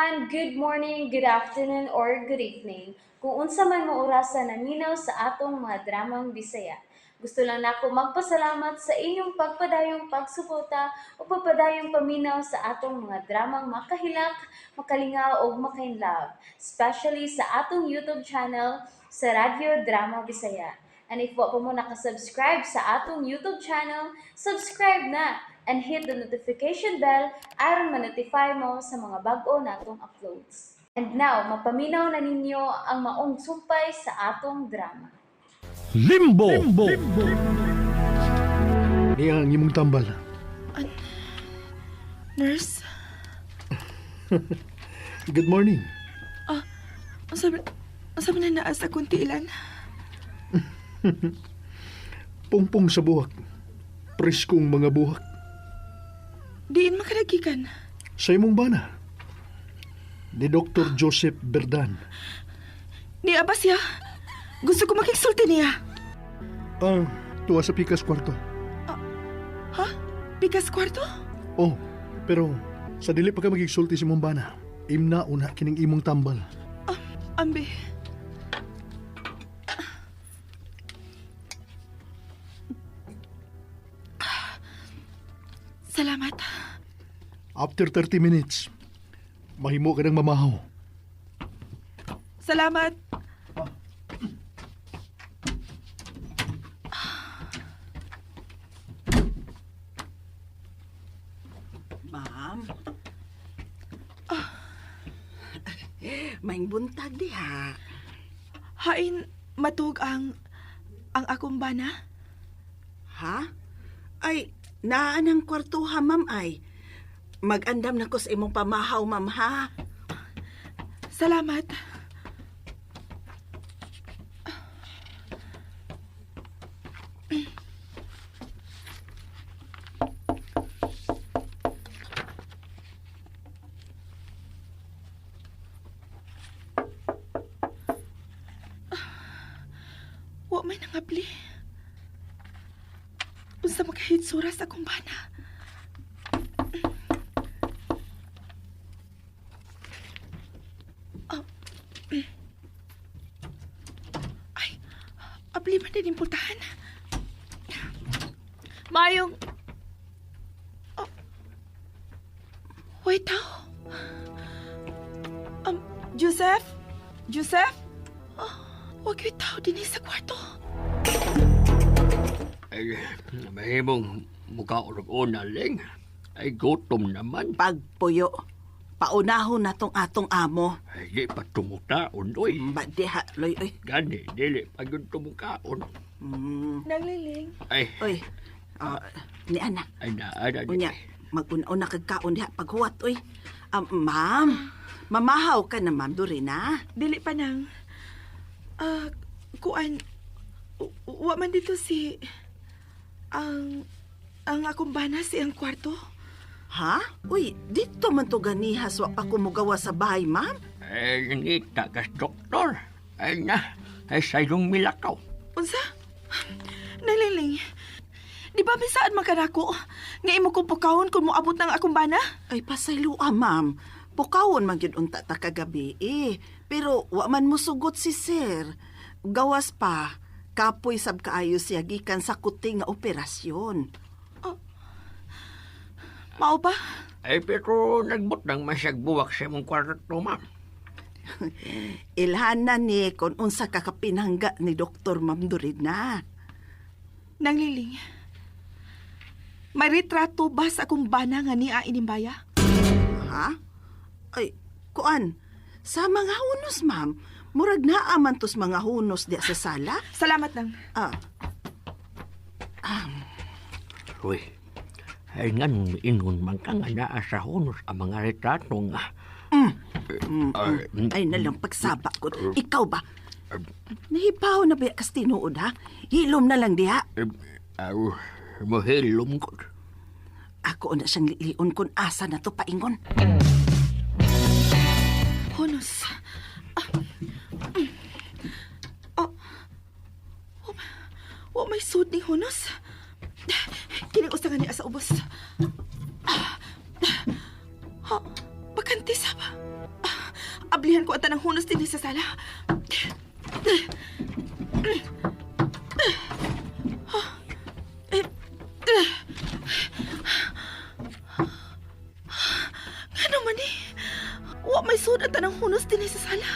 everyone! Good morning, good afternoon, or good evening. Kung unsa man mo orasa naminaw sa atong mga dramang Bisaya. Gusto lang nako magpasalamat sa inyong pagpadayong pagsuporta o pagpadayong paminaw sa atong mga dramang makahilak, makalingaw ug makainlove, especially sa atong YouTube channel sa Radyo Drama Bisaya. And if wa pa mo nakasubscribe sa atong YouTube channel, subscribe na and hit the notification bell aron ma-notify mo sa mga bag-o natong uploads. And now, mapaminaw na ninyo ang maong sumpay sa atong drama. Limbo. Limbo. Niya ang imong tambal. Nurse? Good morning. Ang sabi, ang sabi na naa sa kunti ilan? Pungpong sa buhak. Preskong mga buhak. Diin makalagikan. Sa imong bana. Ni Dr. Joseph Berdan. Niya ba siya? Gusto ko makigsulti niya. Ah, tuwa sa pikas kwarto. Ha? Pikas kwarto? Oh, pero sa dili pa ka magigsulti sa imong bana, imna una kining imong tambal. Ah, ambi. Salamat. After 30 minutes, mahimo ka ng mamahaw. Salamat. Ma'am. Maing buntag diha. Hain matug ang akong bana? Ha? Ay, naa ng kwarto ha, ma'am ay. Mag-andam na ko sa imong pamahaw, ma'am ha. Salamat. Wa may nangabli. Unsa makahitsura sa akong bana? Ay, abli man din impultahan. Mayong... Oh. Wait, tao. Joseph? Joseph? Oh, wag yung tao din sa kwarto. Ay, mahimong mukha og una, Ling. Ay, gutom naman. Pagpuyo. Paunahon na tong atong amo. Ay, di pa tumutaon, oy. Ba diha, loy, oy. Gani, dili pa yun tumukaon. Nangliling. Ay, Oy. Ah, ni ana. ay, naara di. Unya, mag-una-una kag kaon diha paghuwat, oy. Ma'am, mamahaw ka na, ma'am, Dorina. Dili pa nang... Ah, kuan... Wa man dito si... Ang... Ang akong bana si ang kwarto. Ha? Uy, dito man to ganihas wa pa ko mugawa sa bahay, ma'am. Ay, ngita kas doktor. Ay na, ay sa iyong milakaw. Unsa? Naliling. Di ba bisaan man kanako? Nga imo kong pukawon kung moabot ng akong bana? Ay, pasayloa, ma'am. Pukawon man gyud unta ta kagabi eh. Pero wa man mo sugot si sir. Gawas pa, kapoy sab kaayo siya gikan sa kuting nga operasyon. Mao ba? Ay, pero nagbutang masyagbuwak sa imong kwarto, ma'am. Ilhanan ni kon unsa ka kapinangga ni Doktor Ma'am Dorina. Nangliling. May retrato ba sa akong bana nga niya inimbaya? Ha? Ay, kuan. Sa mga hunos, ma'am. Murag naa man tos mga hunos diya sa sala. Salamat nang. Ah, Uy, ay nga nung ingon man ka nga naa sa hunos ang mga retrato nga. Ay, ay nalang pagsaba ko. Ikaw ba? Nahipaw na ba kas tinuod ha? Hilom na lang diha. Aw, mohilom ko. Ako na siyang lilion kung asa na to paingon. Hunos. Ah. Mm. Oh. Wa wa may sud ning hunos. Kini usa nga niya sa ubos. Ah. Ha, bakante sa ba? Ablihan ko ang tanang hunos dinhi sa sala. Ano man eh? Wa may sud ang tanang hunos dinhi sa sala.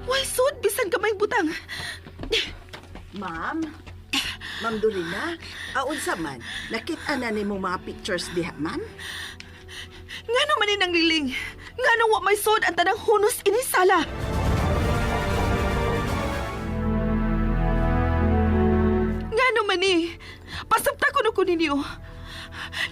Way sud bisan gamay butang. Ma'am? Ma'am Dorina, aunsa man? Nakita na nimo mga pictures diha, ma'am? Ngano man ni nang liling? Ngano wa may sud ang tanang hunos ini sala? Ngano man ni? Pasabta ko no ko ninyo.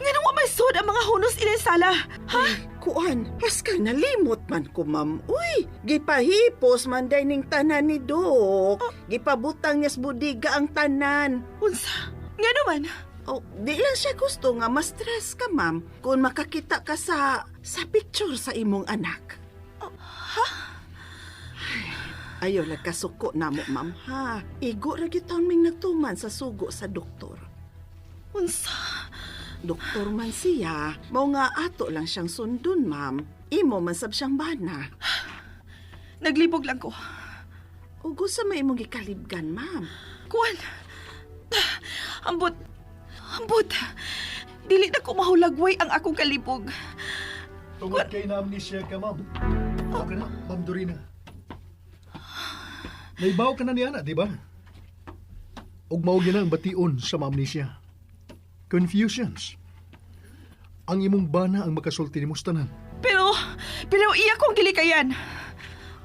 Ngano wa may sud ang mga hunos ini sala? Ha? Kuan, haskang nalimot man ko, ma'am. Uy, gipahipos man day ning tanan ni Dok. Gipabutang niya sa budiga ang tanan. Unsa? Ngano man? Oh, di lang siya gusto nga ma-stress ka, ma'am, kung makakita ka sa picture sa imong anak. Ha? Ayaw lang kasuko na mo, ma'am, ha? Igo ra gyud taon ming nagtuman sa sugo sa doktor. Unsa? Doktor man siya, mao nga ato lang siyang sundon, ma'am. Imo man sab siyang bana. Naglibog lang ko. Ugo sa may imong gikalibgan, ma'am. Kuan. Ambot. Ambot. Dili na ko mahulagway ang akong kalibog. Tungod kay na amnesia ka, ma'am. Okay na, Ma'am Dorina. Naibaw ka na niya na, di ba? Ug mao gyud ang bation sa amnesia. Confusions. Ang imong bana ang makasulti nimo sa tanan. Pero iya kong gilikayan.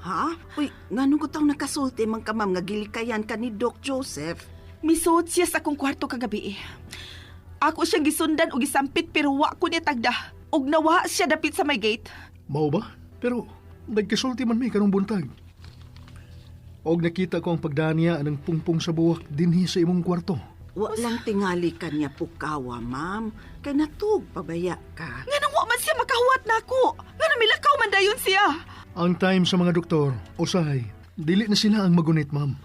Ha? Uy, nganong gutang nakasulti man ka, ma'am, nga gilikayan ka ni Doc Joseph? Misuot siya sa akong kwarto kagabi. Ako siyang gisundan og gisampit pero wa ko niya tagda. Og nawa siya dapit sa may gate. Mao ba? Pero nagkasulti man mi karong buntag. Og nakita ko ang pagdaan niya anang pungpong sa buwak dinhi sa imong kwarto. Wa lang tingali ka niya pukawa, ma'am. Kay natug pabaya ka. Nganong wa man siya makahuwat nako. Nganong milakaw man dayon siya. Ang time sa mga doktor, usahay, dili na sila ang magunit, ma'am.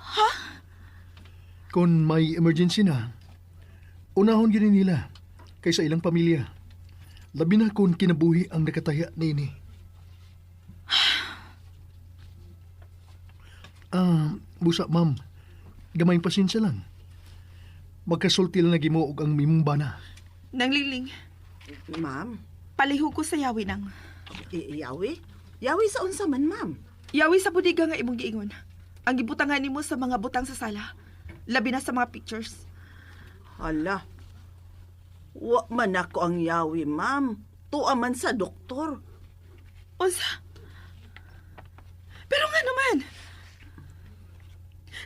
Ha? Kung may emergency na, unahon gini nila kaysa ilang pamilya. Labi na kung kinabuhi ang nakataya niini. Busa, ma'am. Gamay pasensya lang. Magkasulti lang nagimo og ang mimong bana. Nangliling, Ma'am, palihog ko sa yawi nang. yawi? Yawi sa unsa man, ma'am? Yawi sa budiga nga imong giingon. Ang gibutangan nimo sa mga butang sa sala. Labi na sa mga pictures. Hala. Wa man ako ang yawi, ma'am. Tuwa man sa doktor. Unsa? Pero nga naman.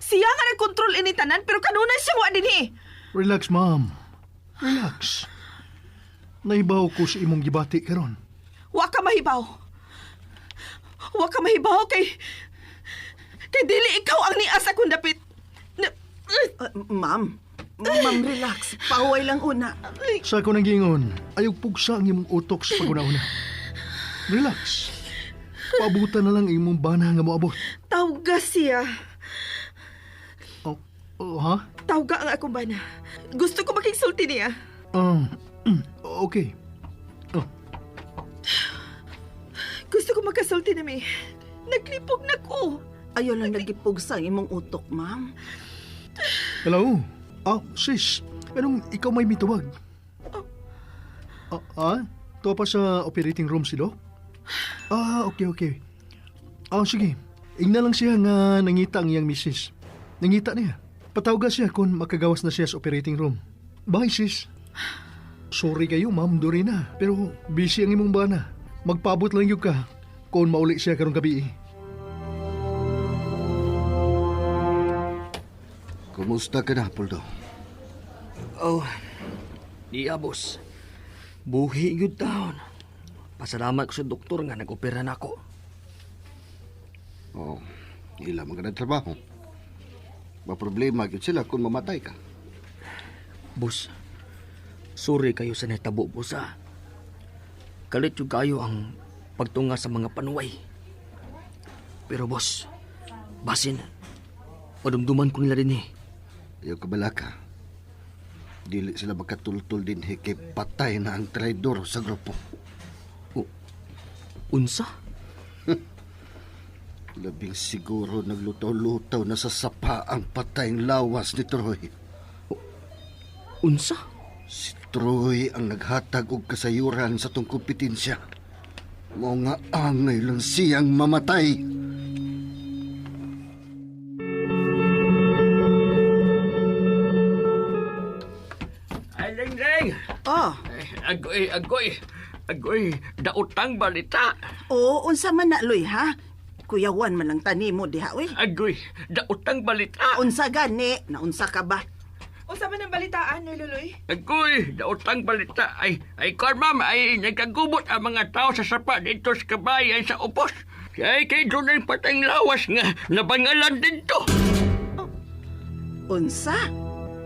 Siya nga nagkontrol ini tanan pero kanunay siya wa dinhi. Relax, ma'am. Relax. Naibaw ko sa imong gibati karon. Wa ka mahibaw. Wa ka mahibaw kay dili ikaw ang nias akong dapit. Ma'am, ma'am, relax. Pahuway lang una. Sa ako nang giingon, ayaw pugsa ang imong utok sa paguna-una. Relax. Paabutan na lang imong bana nga moabot. Tawga siya. Oh, oh, ha? Tawga ang akong bana. Gusto ko makigsulti niya. Okay. Oh, Gusto ko magkasulti na mi. Naglipog na ko. Ayaw lang nagipugsa ang imong utok, ma'am. Hello? Ah, sis. Anong ikaw may mituwag? Tuwa pa sa operating room si Doc? Ah, okay. Ah, sige. Ingna lang siya nga nangita ang iyang misis. Nangita niya. Patawga siya kung makagawas na siya sa operating room. Bye, sis. Sorry kayo, Ma'am Dorina. Pero busy ang imong bana. Magpaabot lang yun ka kung mauli siya karong gabi. Kumusta ka na, Poldo? Oh, diya, boss. Buhi yun taon. Pasalamat ko sa doktor nga nag-opera na ako. Oh, ila man ka trabaho. Maproblema gyud sila kung mamatay ka. Boss, sorry kayo sa nahitabo, boss, ah. Kalit yung kayo ang pagtunga sa mga panuway. Pero, boss, basin, padumduman ko nila din eh. Ayaw ka balaka. Dili sila makatultul din kay patay na ang traidor sa grupo. Unsa? Labing siguro naglutaw-lutaw na sa sapa ang patayng lawas ni Troy. Unsa? Si Troy ang naghatag og kasayuran sa tong kompetensya. Mao nga angay lang siyang mamatay. Ay, Leng-Leng! Oh, Agoy, agoy! Agoy, daotang balita! oo, unsa man na, Loy, ha? Kuyawan man lang tanimo diha, uy. Agoy, daotang balita! Unsa gani? Naunsa ka ba? Unsa man ang balitaan, Noy Luloy? Agoy, daotang balita! Ay, ay, kwan, ma'am, ay nagkagubot ang mga tao sa sapa dito sa kabayan sa upos. Kay kay dunay patang lawas nga nabangalan dito. Unsa?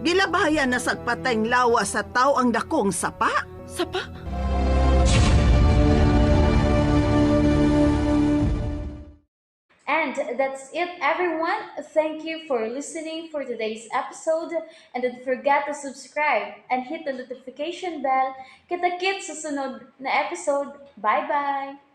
Gilabayan na sagpatayng lawa sa tao ang dakong sapa? Sapa? And that's it, everyone. Thank you for listening for today's episode. And don't forget to subscribe and hit the notification bell. Kita-kits sa sunod na episode. Bye-bye!